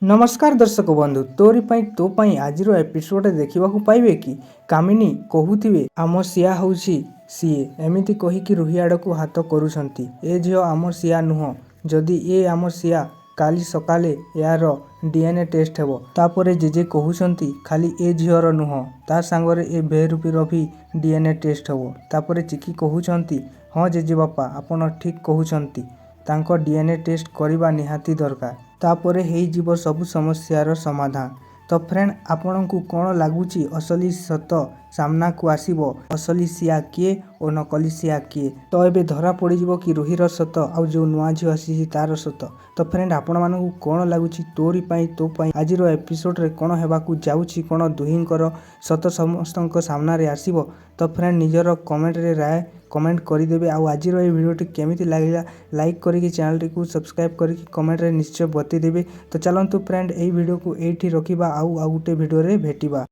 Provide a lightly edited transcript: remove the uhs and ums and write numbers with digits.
ନମସ୍କାର ଦର୍ଶକ ବନ୍ଧୁ, ତୋରି ପାଇଁ ତୋ ପାଇଁ ଆଜିର ଏପିସୋଡ଼ରେ ଦେଖିବାକୁ ପାଇବେ କି କାମିନୀ କହୁଥିବେ, "ଆମ ସିଆ ହେଉଛି ସିଏ।" ଏମିତି କହିକି ରୁହି ଆଡ଼କୁ ହାତ କରୁଛନ୍ତି। "ଏ ଝିଅ ଆମ ସିଆ ନୁହଁ। ଯଦି ଏ ଆମ ସିଆ, କାଲି ସକାଳେ ୟାର ଡିଏନ୍ଏ ଟେଷ୍ଟ ହେବ।" ତାପରେ ଜେଜେ କହୁଛନ୍ତି, "ଖାଲି ଏ ଝିଅର ନୁହଁ, ତା ସାଙ୍ଗରେ ଏ ବେରୂପୀର ବି ଡିଏନ୍ଏ ଟେଷ୍ଟ ହେବ।" ତାପରେ ଚିକି କହୁଛନ୍ତି, "ହଁ ଜେଜେବାପା, ଆପଣ ଠିକ୍ କହୁଛନ୍ତି। ତାଙ୍କ ଡିଏନ୍ଏ ଟେଷ୍ଟ କରିବା ନିହାତି ଦରକାର। ତାପରେ ହେଇଯିବ ସବୁ ସମସ୍ୟାର ସମାଧାନ।" ତ ଫ୍ରେଣ୍ଡ, ଆପଣଙ୍କୁ କ'ଣ ଲାଗୁଛି, ଅସଲି ସତ ସାମ୍ନାକୁ ଆସିବ? ଅସଲି ସିଆ କିଏ ଓ ନକଲି ସିଆ କିଏ? ତ ଏବେ ଧରା ପଡ଼ିଯିବ କି ରୁହିର ସତ ଆଉ ଯେଉଁ ନୂଆ ଝିଅ ଆସିଛି ତାର ସତ? ତ ଫ୍ରେଣ୍ଡ, ଆପଣମାନଙ୍କୁ କ'ଣ ଲାଗୁଛି, ତୋରି ପାଇଁ ତୋ ପାଇଁ ଆଜିର ଏପିସୋଡ଼ରେ କ'ଣ ହେବାକୁ ଯାଉଛି? କ'ଣ ଦୁହିଁଙ୍କର ସତ ସମସ୍ତଙ୍କ ସାମ୍ନାରେ ଆସିବ? ତ ଫ୍ରେଣ୍ଡ, ନିଜର କମେଣ୍ଟରେ ରାୟ କମେଣ୍ଟ କରିଦେବେ। ଆଉ ଆଜିର ଏହି ଭିଡ଼ିଓଟି କେମିତି ଲାଗିଲା, ଲାଇକ୍ କରିକି, ଚ୍ୟାନେଲଟିକୁ ସବସ୍କ୍ରାଇବ୍ କରିକି କମେଣ୍ଟରେ ନିଶ୍ଚୟ ବତେଇଦେବେ। ତ ଚାଲନ୍ତୁ ଫ୍ରେଣ୍ଡ, ଏହି ଭିଡ଼ିଓକୁ ଏଇଠି ରଖିବା ଆଉ ଆଉ ଗୋଟେ ଭିଡ଼ିଓରେ ଭେଟିବା।